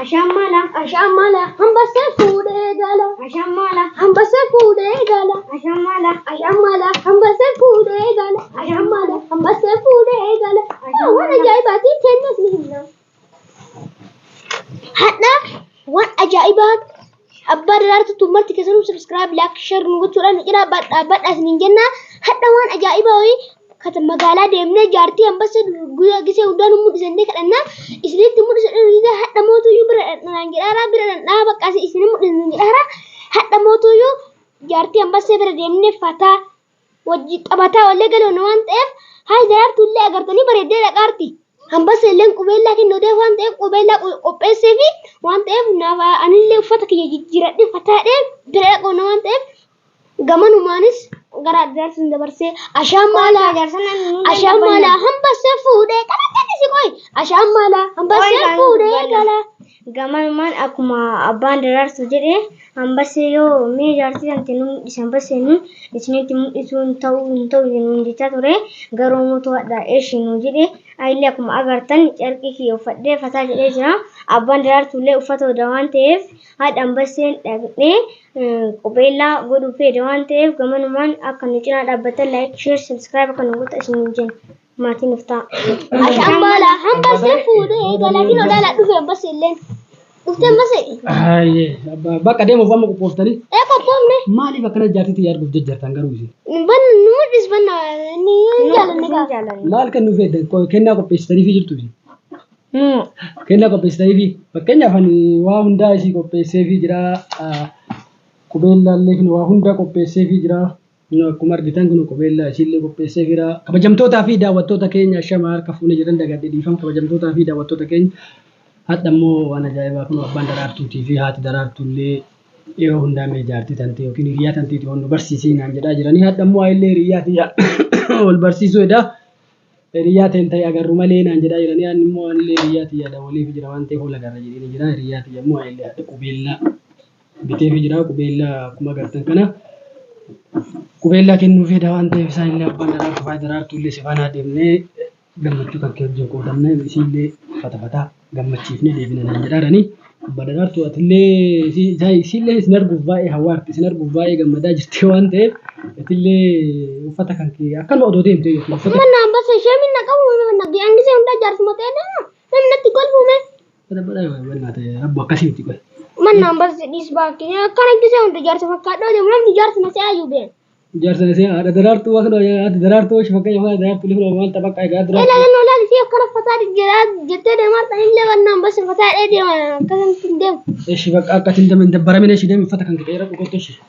Ashaamala. Ashaamala hambasee fuudhee gala. Ashaamala. Hambasee fuudhee gala. Ashaamala. Ashaamala hambasee fuudhee gala. Ashaamala hambasee fuudhee gala. Waan ajaa'ibaatiin kennas ni himna. Hadha waan ajaa'ibaa abbaa daraartuu marti keessanuu subscribe, like, share nu gochuudhaan nu cinaa dhaabbadhaa isiniin jenna. Hadha waan ajaa'ibaa wayii kata magaalaa deemnee jaartii hambasee guyyaa gisee hundaa nu mul'isannee kadhannaa isinitti mul'isan hadha mootuyyuu bira dhandhanaan jedhaaraa bira dhandhaa bakka isin mul'isan jedhaaraa hadha mootuyyuu jaartii hambasee bira deemnee fataa wajji taphataa wallee galoon waan ta'eef haala daraartuu illee agartanii bareeddee dhaqaarti. Hambasee illee qubeellaa kennuu ta'eef waan ta'eef qubeellaa qopheessee fi waan ta'eef naaf anillee uffata kiyya jijjiiradhee fataadhee bira dhaqoon waan ta'eef gamanumaanis gara daraartuu dabarsee ashaamaalaa ashaamaalaa hambasee fuudhee kana qaqqisi qoy ashaamaalaa hambasee fuudhee gala. Gamanumaan akkuma abbaan daraartu jedhe hambasee yoo mee jaartii tante nu mul'ise hambasee nu isinitti mul'isuu hin ta'u hin ta'u nuun jechaa ture garuu mootu hadha eeshi nu jedhe ayillee akkuma agartan carqii kiyya uffadhee fataa jedhee jira abbaan daraartu illee uffata oda waan ta'eef haadha hambaseen dhaqnee qubeellaa godhuu fedhe waan ta'eef gamanumaan akka nu cinaa dhaabbatan like share subscribe akka nu goota isiniin jenna maatiin nuuf ta'a. Ashaamaalaa hambasee fuudhee gala kinoo laalaa dhufe hambasee illee dhuftee hambasee. Hayyee bakka deemuuf amma qophooftanii Ee qophoofne. maaliif akkana jaartii xiyya arguuf jajjartan garuu isin? Ban nu mul'is banna ni jaalanne gaa. Maal kennuu fedhan kennaa qopheessitanii fi jirtu isin? Kennaa qopheessitanii fi fakkeenyaaf ani waa hundaa isii qopheessee fi jira qubeellaa illee kun waa hundaa qopheessee fi jira. Akkuma argitan kun qubeellaa isiillee qopheessee jira. Kabajamtootaa fi daawwattoota keenya shama harka fuunee jiran dagadde dhiifama kabajamtootaa fi daawwattoota keenya. Hadha immoo waan ajaa'ibaa kun abbaan daraartuutii fi haati daraartuullee yeroo hundaa mee jaartii tantee yookiin hiriyaa tanteeti waan nu barsiisii naan jedhaa jiranii hadha immoo illee hiriyaa tiyya wal barsiisuu edaa hiriyaa ta'een ta'e agarru malee naan jedhaa jiranii ani immoo anillee hiriyaa tiyyaadha waliif jira waan ta'eef wal agarra jedhee jira hiriyaa tiyya immoo illee hadha qubeellaa biteefi jira qubeellaa akkuma agartan kana qubeellaa kennuu fedha waan ta'eef isaan illee abbaan daraartuu fi daraartuu illee sifaanaa deemnee gammachuu kan kee wajjin qoodamne isiillee fatafataa gammachiifnee deebina naan jedhaaranii abbaa daraartuu atillee isiillee isin arguuf baay'ee hawwaarti isin arguuf baay'ee gammadaa jirti waan ta'eef atillee uffata kan kee akkanuma odoo deemtee jirtu uffata Manna hambasee ishee minna qabu manna hangisee hundaa jaarsuma ta'e deema. Namni natti kolfume. Rabbu akkasii miti qoy. Manna hambasee dhiis baakki akkana gisee hunda jaarsa fakkaadhoo deemu namni jaarsa na se'aa iyyuu beena. Jaarsa na se'aa haadha daraartuu waan haadha daraartuu ishee fakkeenya haadha daraartuu illee maal tapha egaa duraartuu. Ilaa ilaa ilaa isii akkana fataa jedhaa jettee deemaa ta'an illee manna hambasee fataa dhee deema akkasumatti hin deemu. Eshi bakka akka hin deemin dabbaramine ishee deemi uffata kan qixeera dhugootti ishee.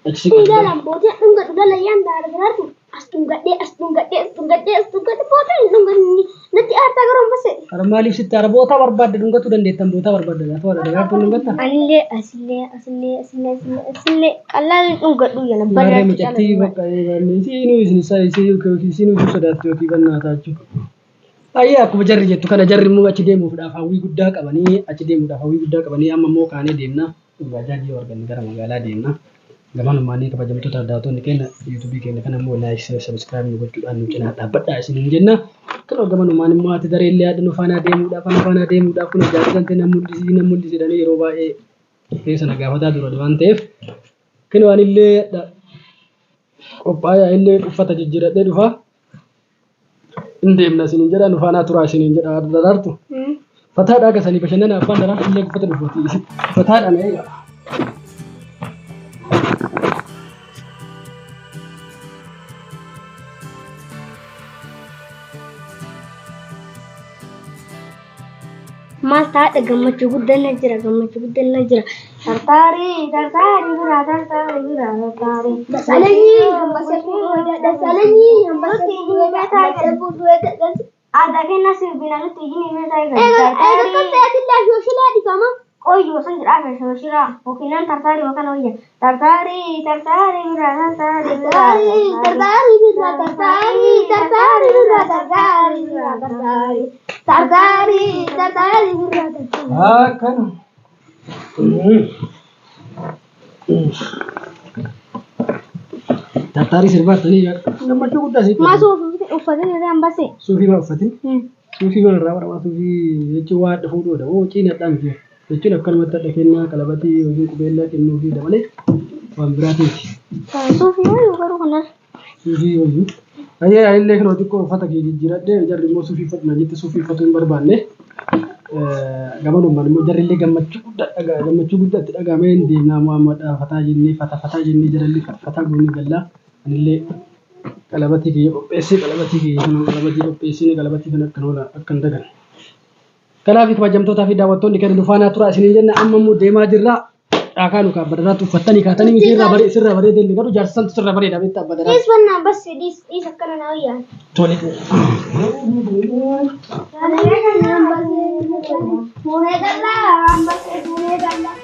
Ilaalaan bootee dhungadhu dalayyaan haadha daraartuu as dhungadhee as dhungadhee as dhungadhee as dhungadhee bootee hin dhungadhee natti aartaa garuu hambasee. Ara maaliif sitti aara bootaa barbaadde dhungachuu dandeettan bootaa barbaadde gaafa haadha daraartuu dhungatta. Anillee asillee asillee asillee asillee asillee qallaan dhungadhu yana Maarree barraatti mucattii bakka isiinuu isin isiinuu isin sodaatti yookiin bannaa taachuu. Ayyee akkuma jarri jettu kana jarri immoo achi deemuudhaaf hawwii guddaa qabanii achi deemuudhaaf hawwii guddaa qabanii amma immoo kaanee deemna. Baajaajii yoo arganne gara magaalaa deemna. Gamanumaanii kabajamtoota daawwattoonni keenya yuutuubii keenya kana immoo like share subscribe nu gochuudhaan nu cinaa dhaabbadhaa isiniin jenna. Kunoo gamanumaan immoo haati dareellee haadha nu faanaa deemuudhaaf nu faanaa deemuudhaaf kun jaartii tante na mul'isi na mul'isi jedhanii yeroo baay'ee keessa na gaafataa turan waan ta'eef kunoo anillee qophaa'ee illee uffata jijjiiradhee dhufa. Hin deemna isiniin jedha nu faanaa turaa isiniin jedha haadha daraartu. Fataadhaa gasanii bashannana abbaan daraartu illee uffata dhufuuti. Fataadha na eega. Maal taa'adha gammachuu guddaan na jira gammachuu guddaan na jira. Tartaarii tartaarii bira tartaarii bira tartaarii. Dasalanyii hambasee fuudhee dasalanyii hambasee fuudhee hambasee fuudhee dasalanyii. Aadaa kennaa sirbina nutti ijji ni meeshaa Eega eega kan ta'e atillee ashooshilee dhifama. Qoyyoo san jedhaa fi shooshiraa yookiin tartaarii yookaan wayya tartaarii tartaarii bira tartaarii bira Tartaarii tartaarii birraa tartaarii tartaarii birraa tartaarii birraa tartaarii tartaarii tartaarii birraa tartaarii. Akkana. Tartaarii sirbaatanii gammachuu guddaa sitti. Maa suufii uffatee jirti hambasee. Suufii maa uffatin? Suufii mana irraa godhama. Suufii jechuun waa hadha fuudhuudha. Moo ciin hadhaa miti. Jechuun akkanumatti hadha kennaa qalabatii yookiin qubeellaa kennuufiidha malee waan biraatiiti. Suufii wayyu garuu kanas. Suufii wayyu. Ayyee anillee kunoo xiqqoo uffata kee jijjiiradhee jarri immoo suufii uffatu naan jette suufii uffatuu hin barbaanne. Gamanummaan immoo jarri illee gammachuu guddaa dhagaa gammachuu guddaa itti dhagahamee hin deemnaa Muhammad fataa jennee fata fataa jennee jarallee fata fataa goonee gallaa. Anillee qalabatii kiyya qopheessee qalabatii kiyya kunoo qalabatii qopheessine qalabatii kana akkan oola akkan dagan. Kanaaf kabajamtootaa fi daawwattoonni keenya nu faanaa turaa isiniin jenna amma immoo deemaa jirra. Dhaakaa nu kaa badaraatti uffattanii kaatanii sirraa baree sirraa bareedee illee garuu jaarsa santu sirraa bareeda beektaa badaraatti. Dhiis bannaan bas dhiis dhiis akkana naa wayyaa. Tole. Fuunee gallaa ambasee fuunee gallaa.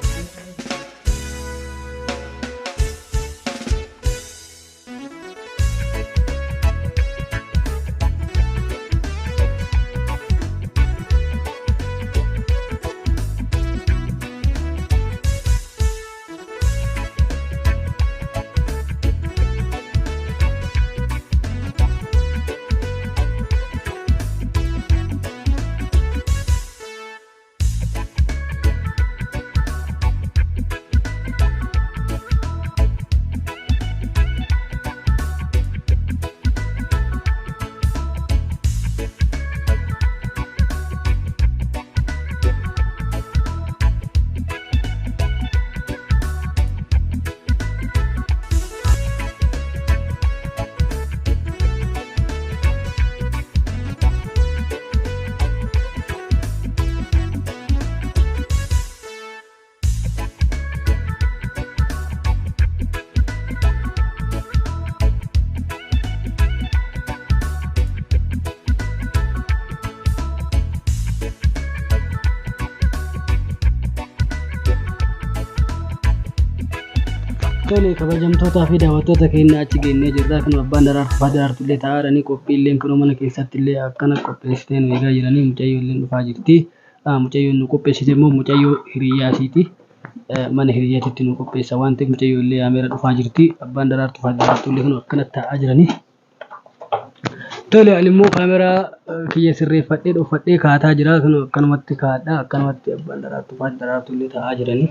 Tole kabajamtootaa fi daawwattoota keenya achi geennee jirra. Kun abbaan daraartuu fi daraartuu illee taa'aa jiranii qophii illee kunoo mana keessatti illee akkana qopheessitee nu eegaa jiranii mucayyoo illee dhufaa jirti. Mucayyoon nu qopheessite immoo mucayyoo hiriyyaa isiiti. Mana hiriyyaatitti nu qopheessa waan ta'eef mucayyoo illee yaameera dhufaa jirti. Abbaan daraartuu fi daraartuu illee kunoo akkana taa'aa jiranii. Tole ani immoo kaameraa kiyya sirreeffadhee dhokfadhee kaataa jira. Kunoo akkanumatti kaadha. Akkanumatti abbaan daraartuu fi daraartuu illee taa'aa jiranii.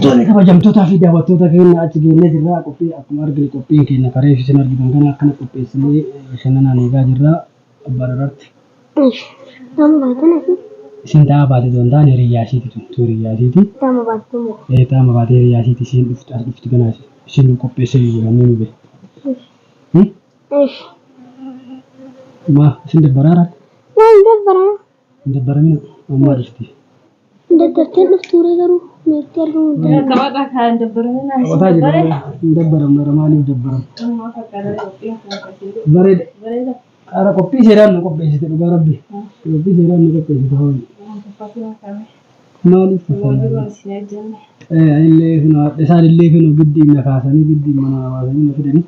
Tole kabajamtootaa fi daawwattoota keenya achi geennee jirra. Qophii akkuma arginu qophiin keenya karee fi isin argitan kana akkana qopheessinee bashannanaan eegaa jirra. Abbaa Daraarti. Nama baatan asi. Isin ta'a baate osoo hin taane hiriyyaa isiiti tun tu hiriyyaa isiiti. Nama baattu moo. Ee ta'a baatee hiriyyaa isiiti isiin dhufti as dhufti ganaa isiin nu qopheessee jirra nu be. Ish. Maa isin dabbaraara? Waan dabbarama. Hin dabbaramina ammaa dhufti. Daddarteen dhuftuuree garuu meetti argamuu hin danda'u. Taphataa kan dabbaramina Taphataa jira. Hin dabbaramna maaliif dabbaram? Bareeda. Bareeda. Qara qophii seeraan nu qopheessite dhugaa rabbi. Qophii seeraan nu qopheessite ho'i. Maaliif Illee kun isaan illee kun giddiin na kaasanii giddiin mana na baasanii na fidanii.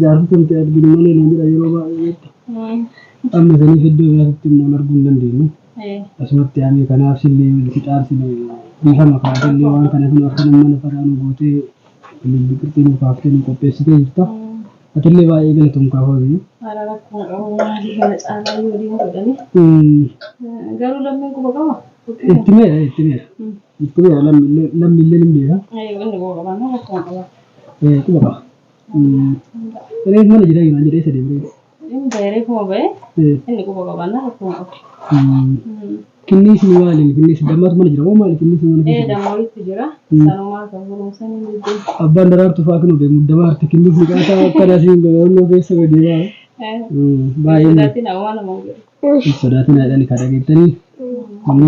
Jaarsi tumte arginu malee na jedha yeroo baay'eetti. Amma saniif iddoo biraatti immoo arguu hin dandeenyu. Asumatti ani kanaaf sillee si caarsine dhiifama kaasillee waan kana kun akka mana faraa nu gootee biqiltuu nu kaaftee nu qopheessitee jirta. Atillee baay'ee galatoom kaafaa. Haala rakkoo qabu maalii kana caalaa yoo deemu godhani. Garuu lammiin quba qaba. Itti meera itti meera. Itti meera lammiillee lammiillee ni beeka. Inni quba qaba na rakkoo qaba. Quba qaba. Reef mana jira jiraan jedhee sadii biree. Inni bayaree kuma bahe inni quba qaba na rakkoo qaba. Kinniisni maali? Kinniisni dammaatu mana jira moo maali? Kinniisni mana Ee keessa jira? damma walitti jira. Sanumaa kan barumsan hin jiru. Abbaan daraartuu fa'aa kan obe muddama harti kinniisni qaataa akkana asiin gabaabnoo keessa gadi ba'a. Baay'ee Sodaatiin hawaa nama godhu. hin sodaatin haadhani kan dhageettanii.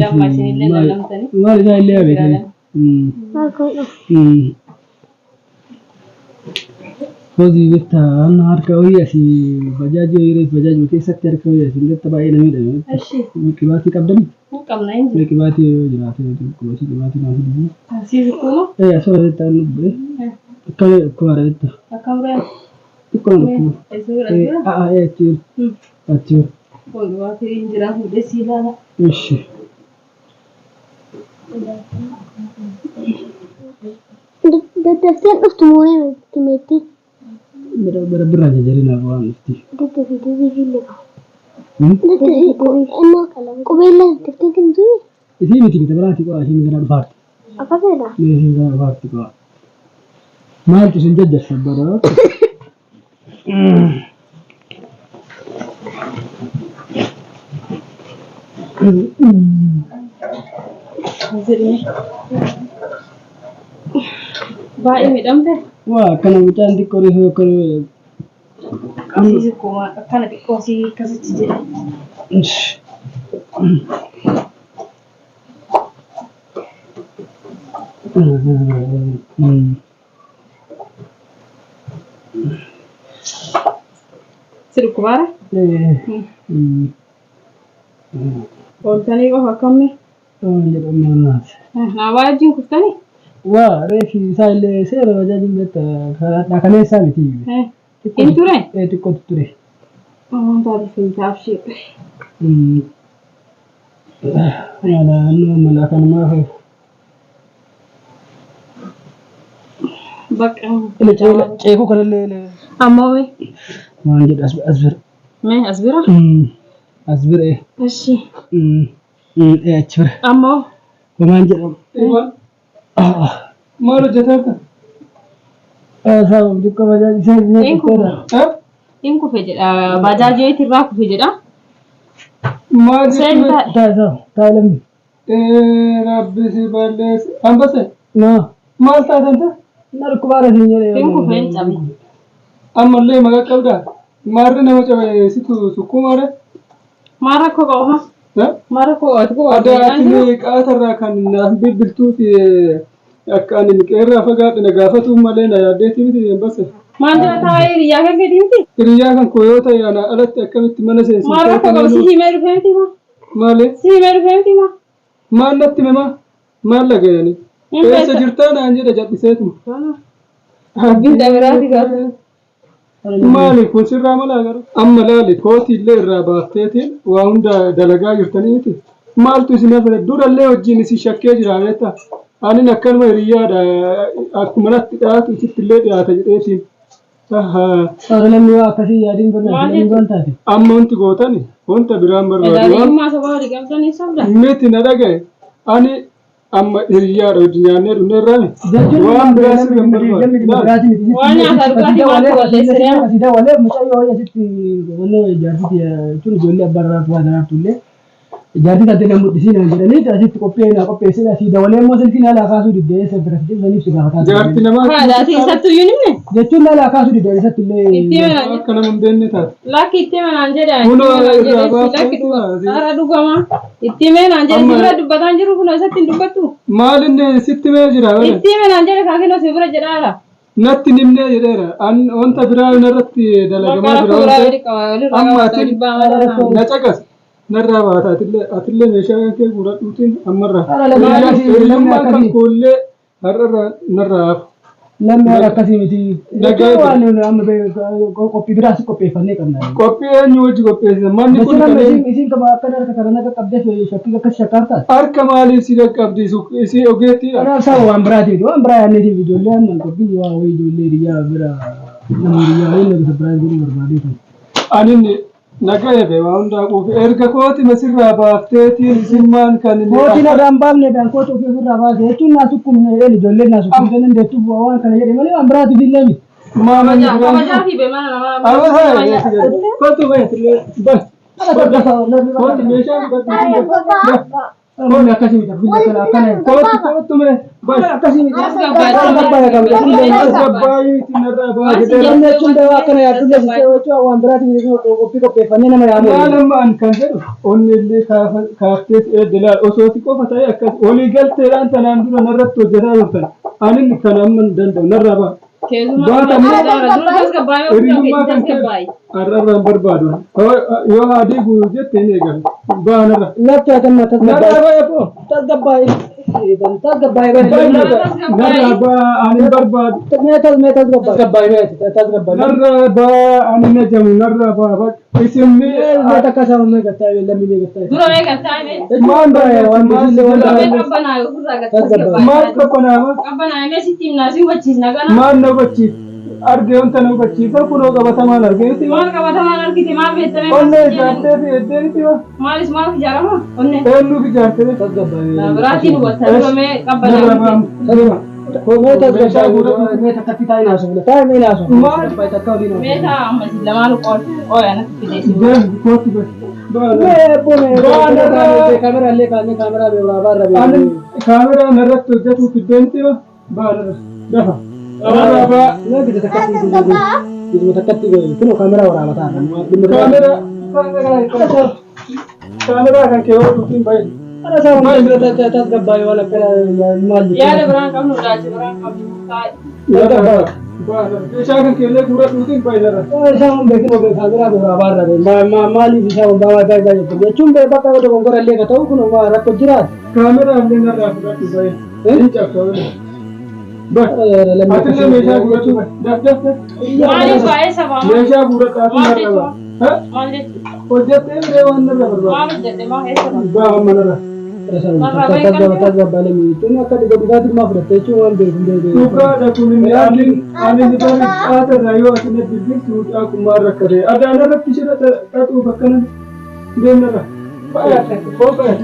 Damma isinillee lallamtanii. Maal isaa illee abeetanii. Maal kun dhufu? Hojii beektaa harka wayii asii bajaajii wayii reef bajaajii keessatti harka wayii asii beektaa baay'ee na miidhame. Eshi. Qibaatii qabdani? Hin qabna hin jiru. Qibaatii yoo jiraate qibaatii qibaatii naa fidi. Asii sukkuuma. Ee asuma beektaa inni bu'e. Akkana dhukkubaa beektaa. Akkam ree? Xiqqoo dhukkuba. Eessa bira Ee jira? a'a ee achi achi. Kun dhugaatii hin jira fuudhee sii ilaala. Ishi. Daddafteen dhuftu mooree timeetti. Bara bara birraa jajarina waan dhufti. Daddafee deebii illee qaba. Daddafee qubeellaa daddafteen kan jiru. Isii miti miti biraati qo'a isiin gara dhufaarti. Akkasidha. Isiin gara dhufaarti qo'a. Maaltu isin jajjarsa bara? Baay'ee miidhamte. Waa akkana mucaan xiqqoo reefuu akkana. Asii sukkuuma akkana xiqqoo asii akkasitti jedhe. Si dhukkubaara? Ooltanii qofa akkamni? Naa wajjin kuftanii? Waa reefi isaa illee seera bajaajiin beektaa karaa kaleessaa miti. Hin ture? Xiqqootu ture. Waan taate fe'isaa abshii. Mala mala kanumaa fa'i. Bakka. Ceekuu kanallee Ammoo mee? Waan jedhu as bira. Mee as bira? As bira. Eshi. Achi bira. Ammoo. Homaan jedhamu. Maal hojjetaa jirta? Sabab xiqqoo bajaajii isaa Hin kufe. Hin kufe jedha. Bajaajii wayiitti irraa kufe jedha. Maal Seen jechuudha? taa'e. Taa'e taa'e taa'e lammi. Rabbi si balleessa. Ambase Naa. maal taatan ta'a? Na dhukkubaara siin jedhee. Hin kufe hin cabe. Ammallee maqaa qabdaa? Maarri nama cabe situ sukkuumaadha? Maal rakkoo qaba maa? Maal rakkoo qaba? Ati quba Adda qabda. ati qaatarraa kan naaf bilbiltuu fi akka ani qeerraa fagaadhe na gaafatu malee na yaaddeetii miti ambase. Maal jala taa'ee hiriyyaa kan keetii miti? Hiriyyaa kan koo yoo ta'e ana alatti akkamitti mana Maal rakkoo qaba? Si seensifte himee dhufee miti maa? maali? Si himee dhufee miti maa? Maal natti himaa? Maal dhagayani? Hin Eessa beekta. jirtaa naan jedhe jal'iseetuma. Dubbiin dabiraati gaafa. Maali kun sirraa malaa garuu? Amma laali kootii illee irraa baafteetiin waa hunda dalagaa jirtanii miti. Maaltu isin hafe durallee wajjin isin shakkee jira beektaa? Anin akkanuma hiriyyaadha akkuma natti dhiyaatu isitti illee dhiyaata jedheetiin. Warra namni waa akkasii yaadiin Maal barbaade jettu? waan taate. Amma wanti gootan wanta biraan barbaadu waan Gaariyyummaa sobaa walii qabdanii sobda. miti na dhagaye ani amma hiriyyaadha wajjin nyaannee dhufneerraami waan biraa sirra hin barbaadu. Waan nyaata dhugaatii maaltu balleessine? Asii dawalee mucayyoo wayii asitti wannoo ijaarsitti jechuun ijoollee abbaa daraartu waa daraartu illee ijaarsi taatee na mul'isiin naan jedhanii asitti qophee naa qopheessee asii dawalee immoo silkiin haala kaasuu didde eessa bira si saniif si gaafataa Jaarti namaa Haadhaati isatti iyyuu hin himne? jechuun haala kaasuu didde isatti illee Itti hime naan jedhe. akka nama hin beekne taate. Lakki itti hime naan jedhe. Itti Kunoo hime naan irraa jedhe. baafte Lakki dhuga. asii. Hara dhugama. Itti hime naan jedhe. Si Amma- bira dubbataan jiru kunoo isatti hin dubbattu. Maal inni sitti mee jira bare? Itti hime naan jedhe kaakinoo si bira jedhaara. Natti hin himnee jedheera. An wanta biraa narratti dalagamaa Bakka jira rakkoo waan biraa ta'eef wali qaba. Walirraa amma qabaata. atin Dhibbaa malee. na caqas narraa baata atillee atillee meeshaa kan kee guuradhuutiin ammarraa. Hara lamni akkasii namni Hiriyummaan kan akkasii koollee har'arraa narraa hafu. namni hara akkasii miti. Nagaa Jechuun waan nuyi amma qophii biraas qopheeffannee qabna. Qophii eenyu wajji qopheessitan? Manni kun Jechuun kan amma eenyu? isin isin qaba akkana harka kana naqa qabdee shakkii akkas shakkaartaati. Harka maaliif si qaqqabdi? Isii ogeettiidha. Kanaaf sababa waan biraatiif waan biraa yaadneetiif ijoollee amma qophii waa wayii ijoollee hiriyaa bira nama hiriyaa wayii nama surprise godhuu barbaadee kan. Anin naga eebe waa hundaa quufe erga kooti masirraa baafteetiin isin maan kan inni Kootiin irraa hin baafne dhaan koota ofii ofirraa baase jechuun naa sukkumne een ijoolleen naa sukkumte nan deettuuf waan kana jedhe malee waan biraatiif illee miti. Maama inni biraan Kabajaa fi beemana namaa. Amma haa kootu bahe bas kootu meeshaa fudhadhu. Namni akkasii miti biyya kana akkana Kootu kootu mee bas akkasii miti. Tasgabbaayii itti narraa baase. Namni jechuun dawaa akkana yaaddu jechuun waan biraatiif qophii qopheeffannee nama yaamu. Maal amma an kan jedhu onni illee kaaftees eedde laal osoo si qofa ta'e akkas walii galteedhaan tanaan dura narratti hojjetaa turtan anin kan amma hin danda'u narraa ba'a. Keessumaa Baata dura tasgabbaa'ee ofirraa Hiriyummaa keetti kan kee tasgabbaa'e. har'arraan barbaadu. Yoo haadii guyyuu jette hin eegalu. Baanarra. Lakki atamma Narraa tasgabbaa'e. ba'e foo. Tasgabbaa'e. Tasgabbaa'e bari. Narraa ba'aa ani hin barbaadu. Mee tas mee tasgabbaa'e. Tasgabbaa'e mee tasgabbaa'e. Narraa ba'aa ani na jamu narraa ba'aa bakka. Isin Mee mee takka isaa mee gattaa'e lammii mee gattaa'e. Dura mee galtaa'e maal Waan barbaadu? bisillee waan mee barbaadu. qabbanaa'e ofirraa Tasgabbaa'e. Maal qabbanaama? Qabbanaa'e mee sitti himnaa si hubachiisna kana. Maal na hubachiisa? Argee wanta na hubachiisa kunoo qabatamaan argee miti. Maal qabatamaan argite maal beektamee Onnee ijaartee fi eddee miti. Maalis maal ijaarama? Onnee. Eenyuuf ijaartee? Tasgabbaa'e. Biraatiin hubatta dura mee Narraa qabbanaa'e. ba'aa. Deema. Mee tasgabbaa'e. Mee takkatti taa'ee naasofna. Taa'ee mee naasofna. Maal? Takka waliin Mee taa amma isin lamaan qooya natti fidee si Deem kootti ba'e. Baana. Mee bune kaameraa illee kaasnee kaameraa waraabaa irra Ani beeku. kaameraa narratti hojjetu fiddee miti. Baana. Dafa. Narraa ba'aa. Mee gita takkatti gituma takkatti kunoo kaameraa waraabataa irra. Kaameraa. Kaameraa kan kee hodhuutiin bahe. Ana isaa waan tasgabbaa'e waan akkana maal Yaada biraan qabnu ilaalcha biraan qabnu taa'e. Tasgabbaa'e. Baana. Meeshaa kan keellee guuradhuutiin bahe narra. Isaa waan beekin kaameraa waraabaa irra maaliif isaa waan baay'ee baay'ee jettu jechuun bakka dogongora illee ka ta'u kun rakkoo jiraata. Kaameraa illee narraa fudhadhu bahe. Hin cabsa. Bahe. Atillee meeshaa guuradhu bahe. Daf daf daf. Maaliif baay'ee sabaa Meeshaa guuradhaatiin Maal narra baha. Ha? maal jechuudha? Hojjettee biree waan narra barbaadu. Maal hojjette maal eessa ba'a? Baha amma narra. Tasgabbaa'e jechuun akka dhugaatii maa fudhatte jechuun waan beeku hin beeku. Dhugaadha kun inni ani ani bari qaatarraa yoo ati na dubbiftu mucaa kun maal rakkate. Adaan irratti shira xaxuuf akkana deemnarra. Bahe koo bahe.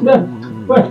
Daf bahe.